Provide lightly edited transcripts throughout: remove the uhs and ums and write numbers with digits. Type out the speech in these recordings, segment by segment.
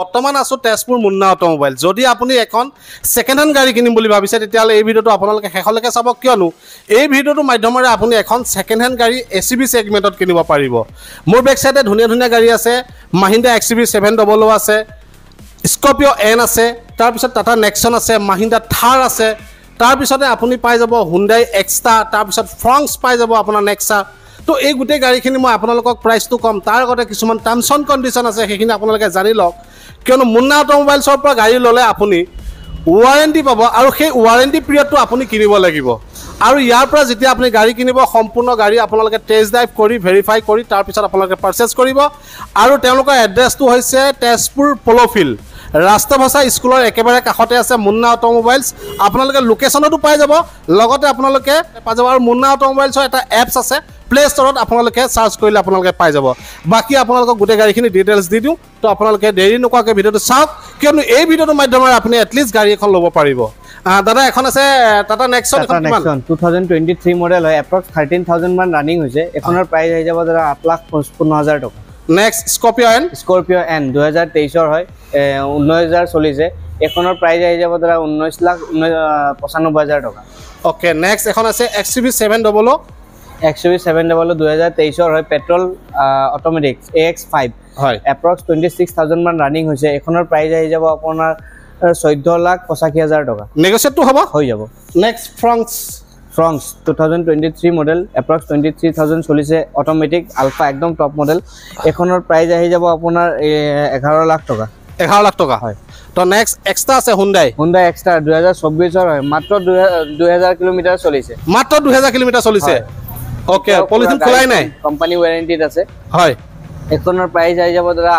বৰ্তমান আছোঁ তেজপুৰ মুন্না অট'মোবাইল। যদি আপুনি এখন ছেকেণ্ড হেণ্ড গাড়ী কিনিম বুলি ভাবিছে, তেতিয়াহ'লে এই ভিডিঅ'টো আপোনালোকে শেষলৈকে চাব, কিয়নো এই ভিডিঅ'টোৰ মাধ্যমেৰে আপুনি এখন ছেকেণ্ড হেণ্ড গাড়ী এছইউভি ছেগমেণ্টত কিনিব পাৰিব। মোৰ বেক চাইডে ধুনীয়া ধুনীয়া গাড়ী আছে। মাহিন্দ্ৰা এক্সইউভি 700 আছে, স্কৰপিঅ' এন আছে, তাৰপিছত টাটা নেক্সন আছে, মাহিন্দ্ৰা থাৰ আছে, তাৰপিছতে আপুনি পাই যাব হুণ্ডাই এক্সটা, তাৰপিছত ফ্ৰংছ পাই যাব আপোনাৰ নেক্সা। তো এই গোটেই গাড়ীখিনি মই আপোনালোকক প্ৰাইচটো ক'ম। তাৰ আগতে কিছুমান টাৰ্মছ এণ্ড কণ্ডিশ্যন আছে, সেইখিনি আপোনালোকে জানি লওক, কিয়নো মুন্না অট'মোবাইলছৰ পৰা গাড়ী ল'লে আপুনি ৱাৰেণ্টি পাব আৰু সেই ৱাৰেণ্টি পিৰিয়ডটো আপুনি কিনিব লাগিব। আৰু ইয়াৰ পৰা যেতিয়া আপুনি গাড়ী কিনিব, সম্পূৰ্ণ গাড়ী আপোনালোকে টেষ্ট ড্ৰাইভ কৰি, ভেৰিফাই কৰি তাৰপিছত আপোনালোকে পাৰচেছ কৰিব। আৰু তেওঁলোকৰ এড্ৰেছটো হৈছে তেজপুৰ পল'ফিল্ড, ৰাষ্ট্ৰভাষা স্কুলৰ একেবাৰে কাষতে আছে মুন্না অট'মোবাইলছ। আপোনালোকে লোকেশ্যনতো পাই যাব, লগতে আপোনালোকে পাই যাব। আৰু মুন্না অট'মোবাইলছৰ এটা এপছ আছে, প্লে ষ্ট'ৰত আপোনালোকে চাৰ্চ কৰিলে আপোনালোকে পাই যাব। বাকী আপোনালোকক গোটেই গাড়ীখিনি ডিটেইলছ দি দিওঁ। তো আপোনালোকে দেৰি নকৰাকৈ ভিডিঅ'টো চাওক, কিয়নো এই ভিডিঅ'টোৰ মাধ্যমেৰে আপুনি এটলিষ্ট গাড়ী এখন ল'ব পাৰিব। দাদা, এখন আছে Tata Nexon. Tata Nexon 2023 model হয়, এপ্ৰক্স 13,000 মান ৰানিং হৈছে। এইখনৰ প্ৰাইচ আহি যাব দাদা 8,55,000 টকা। Next Scorpio' N. Scorpio' N 2023ৰ হয়, 19,000 চলিছে। এইখনৰ প্ৰাইচ আহি যাব দাদা 19,95,000 টকা। অ'কে, নেক্সট এখন আছে এক্সইউভি 700। এক্সইউভি 700 2023ৰ হয়, পেট্ৰল অট'মেটিক AX5। এপ্ৰক্স 26,000 মান ৰানিং হৈছে। এইখনৰ প্ৰাইচ আহি যাব আপোনাৰ 14,85,000 টকা। নেগচিয়েটটো হ'ব? হৈ যাব। নেক্সট ফ্ৰংছ। ফ্ৰংছ 2023 মডেল, এপ্ৰক্স 23,000 চলিছে, অট'মেটিক আলফা, একদম টপ মডেল। এইখনৰ প্ৰাইচ আহি যাব আপোনাৰ 11 লাখ টকা। 11 লাখ টকা। হয়। তো নেক্সট এক্সট্ৰা আছে হুণ্ডাই। হুণ্ডাই এক্সট্ৰা 2024ৰ হয়, মাত্ৰ 2000 কিলোমিটাৰ চলিছে। মাত্ৰ 2000 কিলোমিটাৰ চলিছে। অ'কে, পলিথিন খোলাই নাই। কোম্পানী ৱাৰেণ্টিত আছে। এইখনৰ প্ৰাইচ আহি যাব দাদা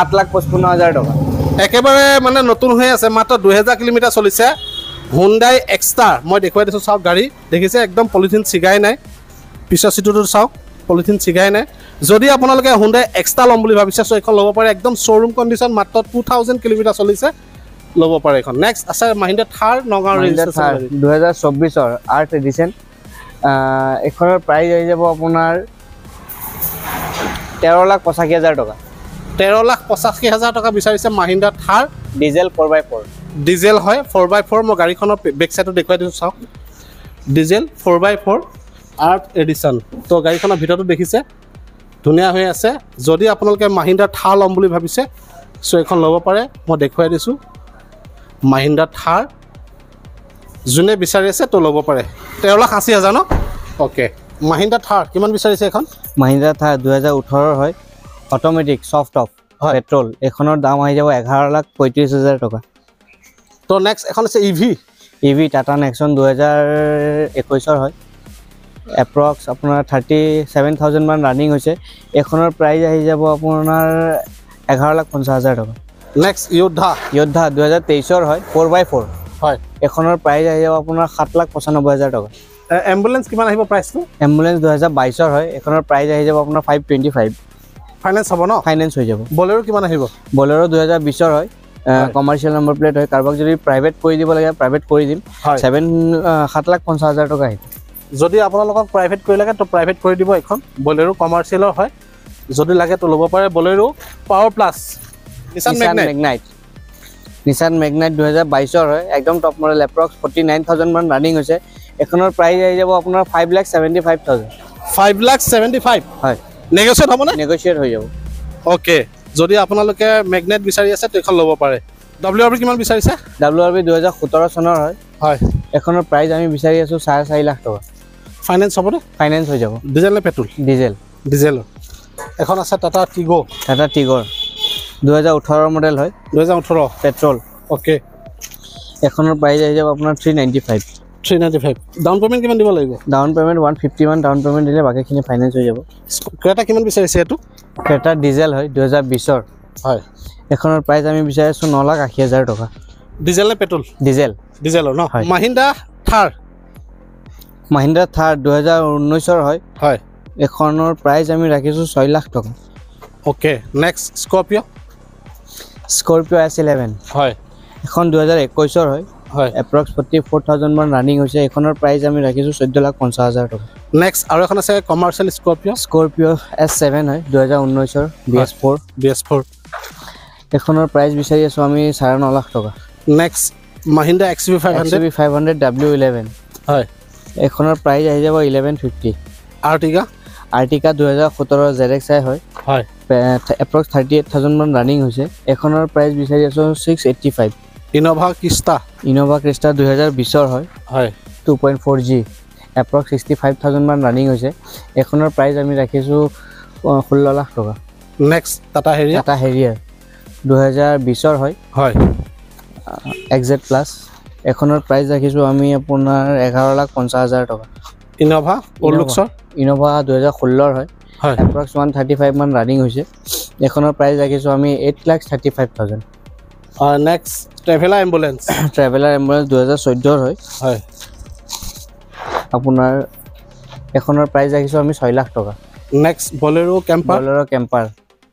8,55,000 টকা। একেবাৰে মানে নতুন হৈ আছে, মাত্ৰ 2000 কিলোমিটাৰ চলিছে হুণ্ডাই এক্সট্ৰা। মই দেখুৱাই দিছোঁ, চাওক গাড়ী দেখিছে, একদম পলিথিন ছিগাই নাই। পিছৰ চিটটোতো চাওক, পলিথিন ছিগাই নাই। যদি আপোনালোকে হুণ্ডাই এক্সট্ৰা ল'ম বুলি ভাবিছে, চ' এইখন ল'ব পাৰে। একদম শ্ব'ৰুম কণ্ডিশ্যন, মাত্ৰ 2000 কিলোমিটাৰ চলিছে, ল'ব পাৰে এইখন। নেক্সট আছে মাহিন্দ্ৰা থাৰ, নগাঁও। মহিন্দ্ৰা থাৰ 2024ৰ আৰ্থ এডিশ্যন। এইখনৰ প্ৰাইচ আহি যাব আপোনাৰ 13,85,000 টকা। 13,85,000 টকা বিচাৰিছে মাহিন্দ্ৰা থাৰ। Diesel, 4x4। Diesel হয়, 4x4। মই গাড়ীখনৰ বেক চাইডটো দেখুৱাই দিছোঁ, চাওক, ডিজেল 4x4 আৰ্থ এডিশ্যন। তো গাড়ীখনৰ ভিতৰতো দেখিছে, ধুনীয়া হৈ আছে। যদি আপোনালোকে মাহিন্দ্ৰা থাৰ ল'ম বুলি ভাবিছে, চ' এইখন ল'ব পাৰে। মই দেখুৱাই দিছোঁ, মাহিন্দ্ৰা থাৰ যোনে বিচাৰি আছে তো ল'ব পাৰে। 13,80,000 ন? অ'কে, মাহিন্দ্ৰা থাৰ কিমান বিচাৰিছে এইখন? মাহিন্দ্ৰা থাৰ 2018ৰ হয়, অট'মেটিক ছফ্ট টপ, পেট্ৰল। এইখনৰ দাম আহি যাব 11,35,000 টকা। তো নেক্সট এখন আছে ইভি। ইভি টাটা নেক্সন 2021ৰ হয়, এপ্ৰক্স আপোনাৰ 37,000 মান ৰানিং হৈছে। এইখনৰ প্ৰাইচ আহি যাব আপোনাৰ 11,50,000 টকা। নেক্সট যোদ্ধা। যোদ্ধা 2023ৰ হয়, 4x4। এইখনৰ প্ৰাইচ আহি যাব আপোনাৰ 7,95,000 টকা। এম্বুলেঞ্চ কিমান আহিব প্ৰাইচটো? এম্বুলেঞ্চ 2022ৰ হয়, এইখনৰ প্ৰাইচ আহি যাব আপোনাৰ 525। ফাইনেন্স হ'ব ন? ফাইনেন্স হৈ যাব। বলেৰো কিমান আহিব? বলেৰো 2020ৰ হয়, কমাৰ্চিয়েল নম্বৰ প্লেট হয়। কাৰোবাক যদি প্ৰাইভেট কৰি দিব লাগে, প্ৰাইভেট কৰি দিম। 7,50,000 টকা আহিব। যদি আপোনালোকক প্ৰাইভেট কৰি লাগে, তো প্ৰাইভেট কৰি দিব। এইখন বলেৰো কমাৰ্চিয়েলৰ হয়, যদি লাগে তো ল'ব পাৰে। Bolero power plus. নিচান মেগনাইট। মেগনাইট, নিচান মেগনাইট 2022ৰ হয়, একদম টপ মডেল, এপ্ৰক্স 49,000 মান ৰানিং হৈছে। এইখনৰ প্ৰাইচ আহি যাব আপোনাৰ 5,75,000। 5,75,000? হয়। নেগচিয়েট হ'বনে? নেগচিয়েট হৈ যাব। অ'কে, যদি আপোনালোকে মেগনাইট বিচাৰি আছে, তো এইখন ল'ব পাৰে। ডাব্লিউ আৰ ভি কিমান বিচাৰিছে? ডাব্লিউ আৰ ভি 2017 চনৰ হয়। এইখনৰ প্ৰাইচ আমি বিচাৰি আছোঁ 4.5 লাখ টকা। ফাইনেন্স হ'বনে? ফাইনেন্স হৈ যাব। ডিজেল নে পেট্ৰল? ডিজেল। ডিজেলৰ। এখন আছে টাটা টিগ'। টাটা টিগৰ 2018 মডেল হয়। 2018। পেট্ৰল। এইখনৰ প্ৰাইচ আহি যাব আপোনাৰ 395। 395। ডাউন পে'মেণ্ট কিমান দিব লাগিব? ডাউন পে'মেণ্ট 150 মান ডাউন পে'মেণ্ট দিলে বাকীখিনি ফাইনেন্স হৈ যাব। ক্ৰেটা কিমান বিচাৰিছে এইটো? ক্ৰেটা ডিজেল হয়, 2020ৰ। এইখনৰ প্ৰাইচ আমি বিচাৰি আছোঁ 9,80,000 টকা। ডিজেল নে পেট্ৰল? ডিজেল। ডিজেলৰ ন? হয়। মাহিন্দ্ৰা থাৰ। মাহিন্দ্ৰা থাৰ 2019ৰ হয়। এইখনৰ প্ৰাইচ আমি ৰাখিছোঁ 6 লাখ টকা। Okay, next Scorpio'. Scorpio' S11। এখন 2021ৰ হয়। এপ্ৰক্স 44,000 মান ৰানিং হৈছে। এইখনৰ প্ৰাইচ আমি ৰাখিছোঁ 14,50,000 টকা। নেক্সট আৰু এখন আছে কমাৰ্চিয়েল স্কৰপিঅ'। স্কৰপিঅ' S7 হয়, 2019ৰ, BS4। BS4। এইখনৰ প্ৰাইচ বিচাৰি আছোঁ আমি 9.5 লাখ টকা। Next Mahindra XUV five x hundred. V 500 W 11। হয়। এইখনৰ প্ৰাইচ আহি যাব 1150। আৰ্টিগা। আৰ্টিকা 2017 ZXI হয়। হয়। এপ্ৰক্স 38,000 মান ৰানিং হৈছে। এইখনৰ প্ৰাইচ বিচাৰি আছোঁ 685। Innova Crysta. Innova Crysta 2020ৰ হয়। হয়। 2.4 G, approx 65,000 মান ৰানিং হৈছে। এইখনৰ প্ৰাইচ আমি ৰাখিছোঁ 16 লাখ টকা। নেক্সট টাটা হেৰিয়াৰ। টাটা হেৰিয়াৰ 2020ৰ হয়। হয়। এক্স জেড প্লাছ, এইখনৰ প্ৰাইচ ৰাখিছোঁ আমি আপোনাৰ 11 লাখ 50 হাজাৰ টকা। ইন'ভা অল্ড লুকছৰ। ইন'ভা 2016ৰ হয়। হয়। এপ্ৰক্স 135 মান ৰানিং হৈছে। এইখনৰ প্ৰাইচ ৰাখিছোঁ আমি 8,35,000। Next Traveller ambulance. Traveller ambulance 2014ৰ হয়। হয়। আপোনাৰ এইখনৰ প্ৰাইচ ৰাখিছোঁ আমি 6 লাখ টকা। নেক্সট বলেৰো কেম্পাৰ। বলেৰো কেম্পাৰ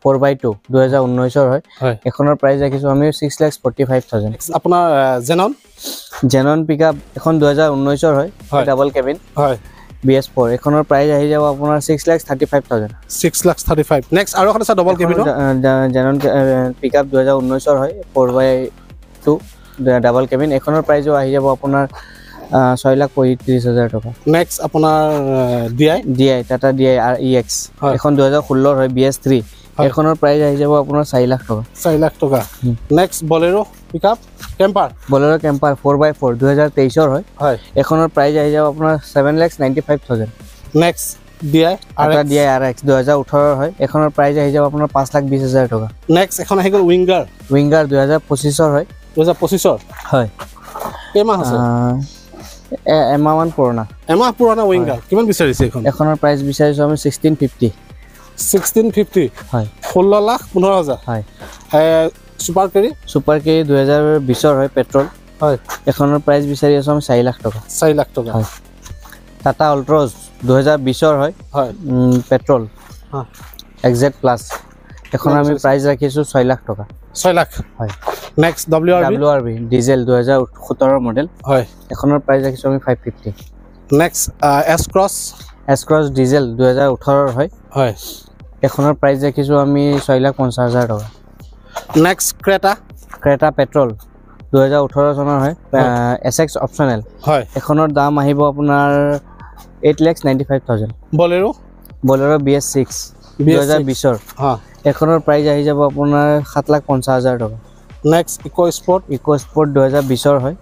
4x2 2019ৰ হয়। হয়। এইখনৰ প্ৰাইচ ৰাখিছোঁ আমি 6,45,000। আপোনাৰ জেনন। জেনন পিক আপ এখন 2019ৰ হয়। হয়। Double cabin. হয়। BS 4, এইখনৰ প্ৰাইচ আহি যাব আপোনাৰ 6,35,000। 6 লাখ 35। নেক্সট আৰু এখন আছে ডবল কেবিনৰ। জেনন পিক আপ 2019ৰ হয়, 4x2 double cabin. এইখনৰ প্ৰাইচো আহি যাব আপোনাৰ 6 লাখ 35 হাজাৰ টকা। নেক্সট আপোনাৰ D I. D I, Tata D I R E x. হয়। এখন 2016ৰ হয়, BS 3। হয়। এইখনৰ প্ৰাইচ আহি যাব আপোনাৰ 4 লাখ টকা। 4 লাখ টকা। Next Bolero pick up camper. Bolero camper 4x4 2023ৰ হয়। হয়। এইখনৰ প্ৰাইচ আহি যাব আপোনাৰ 7,95,000। Next D I R. Tata D I R X 2018ৰ হয়। এইখনৰ প্ৰাইচ আহি যাব আপোনাৰ 5 লাখ 20 হাজাৰ টকা। নেক্সট এখন আহি গ'ল উইংগাৰ। উইংগাৰ 2025ৰ হয়। 2025ৰ। হয়। কেইমাহ আছে? এমাহমান পুৰণা। এমাহ পুৰণা উইংগাৰ, কিমান বিচাৰিছে এইখন? এখনৰ প্ৰাইচ বিচাৰিছোঁ আমি 1650। 1650। হয়। 16 লাখ 15 হাজাৰ। হয়। Super carry. ছুপাৰ কেৰি 2020ৰ হয়, পেট্ৰল। হয়। এখনৰ প্ৰাইচ বিচাৰি আছোঁ আমি 4 লাখ টকা। 4 লাখ টকা। হয়। টাটা অল্ট্ৰজ 2020ৰ হয়। হয়। পেট্ৰল। এক্স জেড প্লাছ, এখনৰ আমি বিচাৰিছে? প্ৰাইচ ৰাখিছোঁ 6 লাখ টকা। 6 লাখ। হয়। Next W R V. W R V diesel 2017ৰ মডেল। হয়। এখনৰ প্ৰাইচ ৰাখিছোঁ আমি 550। Next S cross. S cross diesel 2018ৰ হয়। হয়। এখনৰ প্ৰাইচ ৰাখিছোঁ আমি 6 লাখ 50 হাজাৰ টকা। Next Creta. Creta petrol 2018 চনৰ হয়, হয়। S x optional. হয়। এখনৰ দাম আহিব আপোনাৰ 8,95,000। বলেৰো। বলেৰ' BS 6 2020ৰ। হা। এখনৰ প্ৰাইচ আহি যাব আপোনাৰ 7 লাখ 50 হাজাৰ টকা। নেক্সট ইক' স্পৰ্ট। ইক' স্পৰ্ট 2020ৰ হয়।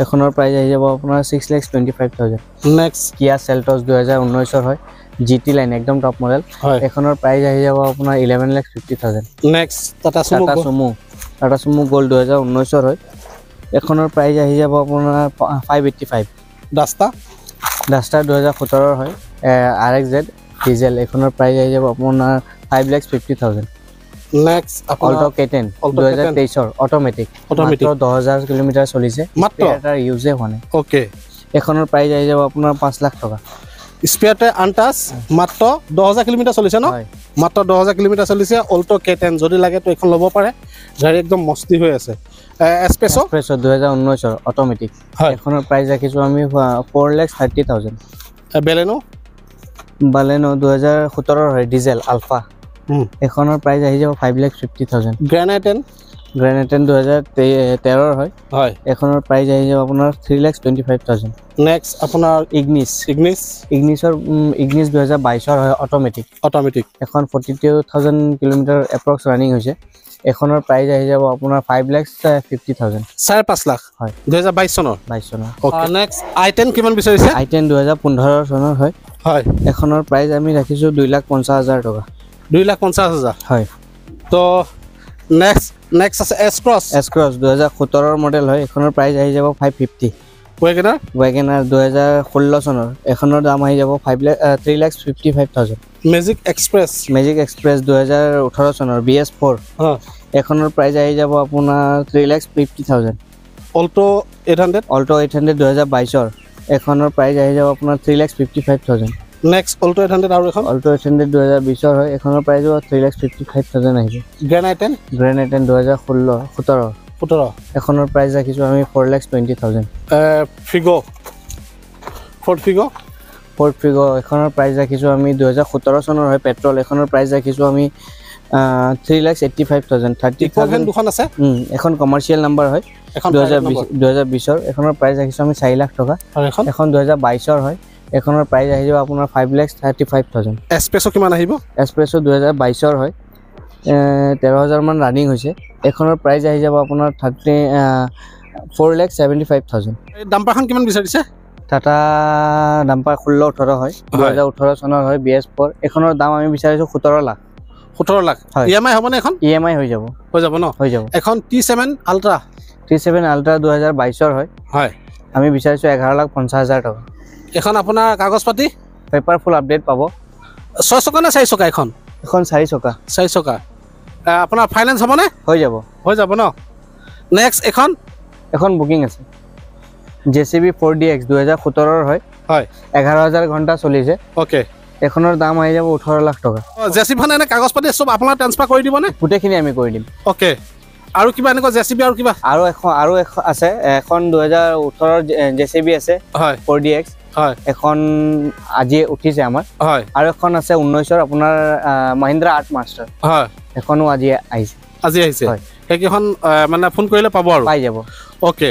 এখনৰ প্ৰাইচ আহি যাব আপোনাৰ 6,25,000। নেক্সট কিয়া চেল্টছ 2019ৰ হয়, জি টি লাইন, একদম টপ মডেল। হয়। এখনৰ প্ৰাইচ আহি যাব আপোনাৰ 11,50,000। নেক্সট টাটা চুমু। টাটা চুমু, টাটা চুমু গ'ল্ড 2019ৰ হয়। এখনৰ প্ৰাইচ আহি যাব আপোনাৰ 585। ডাষ্টা। ডাষ্টাৰ 2017ৰ হয়, আৰ এক্স জেড ডিজেল। এইখনৰ প্ৰাইচ আহি যাব আপোনাৰ 5,50,000। নেক্সট আপোনাৰ অল্ট' কে টেন। Alto 2023ৰ, অট'মেটিক। Automatic। মাত্ৰ 10 হাজাৰ কিলোমিটাৰ চলিছে। মাত্ৰ? তাৰ ইউজে হোৱা নাই। অ'কে। এইখনৰ প্ৰাইচ আহি যাব আপোনাৰ 5 লাখ টকা। স্পেয়াৰ আনটাচ, মাত্ৰ 10 হাজাৰ কিলোমিটাৰ চলিছে ন? হয়। মাত্ৰ 10 হাজাৰ কিলোমিটাৰ চলিছে অল্ট' কে টেন। যদি লাগে তো এইখন ল'ব পাৰে। গাড়ী একদম মস্তি হৈ আছে। এছপ্ৰেছ'। Express' 2019ৰ, automatic. হয়। এইখনৰ প্ৰাইচ ৰাখিছোঁ আমি 4,30,000। বেলেনো। বালেনো 2017ৰ হয়, ডিজেল আলফা। এইখনৰ প্ৰাইচ আহি যাব 5,50,000। Grand i ten. Grand i ten 2013ৰ হয়। হয়। এইখনৰ প্ৰাইচ আহি যাব আপোনাৰ 3,25,000। নেক্সট আপোনাৰ ইগনিছ। ইগনিছ। ইগনিছ 2022ৰ হয়, অট'মেটিক। অট'মেটিক। এখন 42,000 kilometre approx running হৈছে। এইখনৰ প্ৰাইচ আহি যাব আপোনাৰ 5,50,000। 5.5 লাখ? হয়। 2022 চনৰ? 22 চনৰ। নেক্সট আই টেন কিমান বিচাৰিছে? আই টেন 2015 চনৰ হয়। হয়। এখনৰ প্ৰাইচ আমি ৰাখিছোঁ 2 লাখ 50 হাজাৰ টকা। 2 লাখ 50 হাজাৰ। হয়। তো নেক্সট নেক্সট আছে এছ ক্ৰছ। এছ ক্ৰছ 2017ৰ মডেল হয়। এইখনৰ প্ৰাইচ আহি যাব 550। ৱেগেনাৰ। ৱেগেনাৰ 2016 চনৰ, এইখনৰ দাম আহি যাব 5 lakh 3,55,000। Magic express. Magic express 2018 চনৰ, BS 4। এইখনৰ প্ৰাইচ আহি যাব আপোনাৰ 3,50,000। অল্ট' 800। অল্ট' 800 2022ৰ, এইখনৰ প্ৰাইচ আহি যাব আপোনাৰ 3,55,000। নেক্সট অল্ট' 800 আৰু এখন। অল্ট' 800 2020ৰ হয়। এইখনৰ প্ৰাইচো 3,55,000 আহিব। Grand i ten. Grand i ten 2016 17। 17। এখনৰ প্ৰাইচ ৰাখিছোঁ আমি 4,20,000। Figo', Ford Figo'. Ford Figo', এখনৰ প্ৰাইচ ৰাখিছোঁ আমি 2017 চনৰ হয়, পেট্ৰল। এখনৰ প্ৰাইচ ৰাখিছোঁ আমি 3,85,000, thirty eco van thousand. দুখন আছে। এখন কমাৰ্চিয়েল নাম্বাৰ হয়। এখন 2020, 2020ৰ। এখনৰ প্ৰাইচ ৰাখিছোঁ আমি 4 লাখ টকা। আৰু এখন? এখন 2022ৰ হয়। এখনৰ প্ৰাইচ আহি যাব আপোনাৰ 5,35,000। এছ-প্ৰেছো কিমান আহিব? এছ-প্ৰেছো 2022ৰ হয়, 13 হাজাৰমান ৰানিং হৈছে। এখনৰ প্ৰাইচ আহি যাব আপোনাৰ 34,75,000। এই ডাম্পাৰখন কিমান বিচাৰিছে? টাটা ডাম্পাৰ 16 18 হয়, 2018 চনৰ হয়, BS 4। এখনৰ দাম আমি বিচাৰিছোঁ 17 লাখ। 17 লাখ? হয়। ই এম আই হ'বনে এখন? ই এম আই হৈ যাব। হৈ যাব ন? হৈ যাব। এখন টি 7 আল্ট্ৰা? টি 7 আল্ট্ৰা 2022ৰ হয়। আমি বিচাৰিছোঁ 11 লাখ 50 হাজাৰ টকা। এখন আপোনাৰ কাগজ পাতি? পেপাৰ ফুল আপডেট পাব। ছয় চকা নে চাৰি চকা এখন? এখন চাৰি চকা। চাৰি চকা। আপোনাৰ ফাইনেন্স হ'বনে? হৈ যাব। হৈ যাব ন? নেক্সট এখন? এখন বুকিং আছে, জে চি বি 4DX, 2017ৰ হয়। 11 হাজাৰ ঘণ্টা চলিছে। এখনৰ দাম আহি যাব 18 লাখ টকা। জে চি বিখন এনে কাগজ পাতি চব আপোনাৰ ট্ৰেন্সফাৰ কৰি দিবনে? গোটেইখিনি আমি কৰি দিম। অ'কে, আৰু কিবা এনেকুৱা জে চি বি আৰু কিবা? আৰু এখন আছে, এখন 2018ৰ জে চি বি আছে। 4DX। এখন আজি উঠিছে আমাৰ। আৰু এখন আছে 19ৰ আপোনাৰ মহিন্দ্ৰা 8 মাষ্টাৰ। এখনো আজি আহিছে। আজি আহিছে? হয়। সেইকেইখন মানে ফোন কৰিলে পাব আৰু? পাই যাব। অ'কে,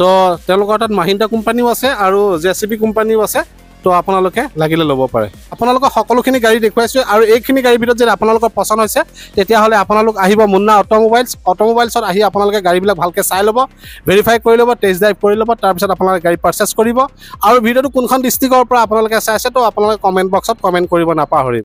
তো তেওঁলোকৰ তাত মাহিন্দ্ৰা কোম্পানীও আছে আৰু জে চি বি কোম্পানীও আছে। তো আপোনালোকে লাগিলে ল'ব পাৰে। আপোনালোকৰ সকলোখিনি গাড়ী দেখুৱাইছোঁ আৰু এইখিনি গাড়ীৰ ভিতৰত যদি আপোনালোকৰ পচন্দ হৈছে, তেতিয়াহ'লে আপোনালোক আহিব মুন্না অট'মোবাইলছ। অট'মোবাইলছত আহি আপোনালোকে গাড়ীবিলাক ভালকৈ চাই ল'ব, ভেৰিফাই কৰি ল'ব, টেষ্ট ড্ৰাইভ কৰি ল'ব, তাৰপিছত আপোনালোকে গাড়ী পাৰ্চেছ কৰিব। আৰু ভিডিঅ'টো কোনখন ডিষ্ট্ৰিক্টৰ পৰা আপোনালোকে চাইছে, তো আপোনালোকে কমেণ্ট বক্সত কমেণ্ট কৰিব নাপাহৰিব।